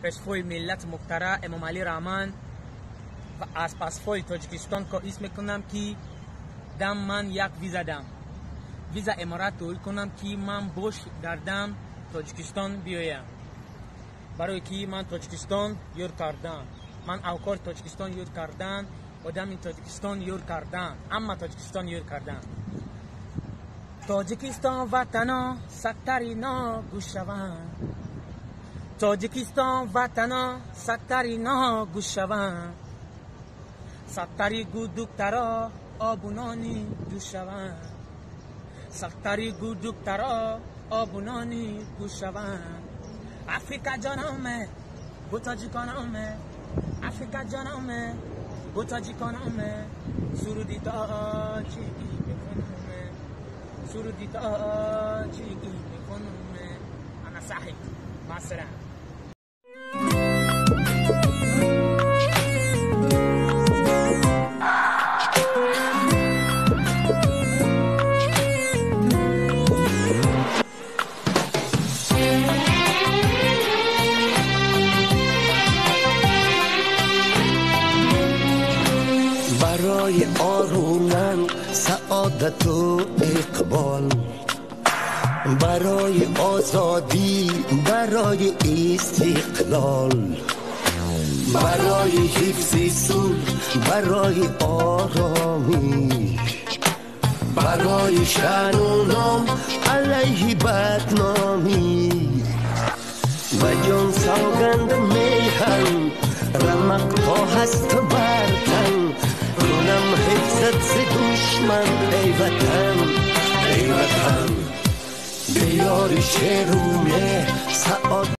Пешвои миллат муҳтарам Эмомалӣ Раҳмон ва аз пасфои Тоҷикистон хоҳиш мекунам, ки дам ман як виза дам. Виза Эморат тӯл кунам, ки ман бош гардам Тоҷикистон биёям. Барои ки ман Тоҷикистон ёр кардам. Ман авкори Тоҷикистон ёр кардан, одами Тоҷикистон ёр кардан, амма Тоҷикистон ёр кардан. Тоҷикистон ватано саттарино гӯшаванд. Тоҷикистон ватано саттарино гӯшаванд. Саттари гудуктаро обунони душаванд. Саттари гудуктаро обунони гӯшаванд. Африка ҷаноме, бу тоҷикономе, Африка ҷаноме, бу тоҷикономе, суруди тоҷикӣ мехонуме, суруди тоҷикӣ мехонуме. Ана саҳиб, масалан. Барои орунан саодату иқбол, барои озодӣ, барои истиқлол, барои ҳифзи сулҳ, барои оромӣ, барои шаъну ном алайҳи бадномӣ. Ба ҷон савганд меҳан, рамақ то ҳаст бар тан, кунам ҳифзат зи душман, эй ватан, эй ватан. Диёри шеру меҳр, саодат.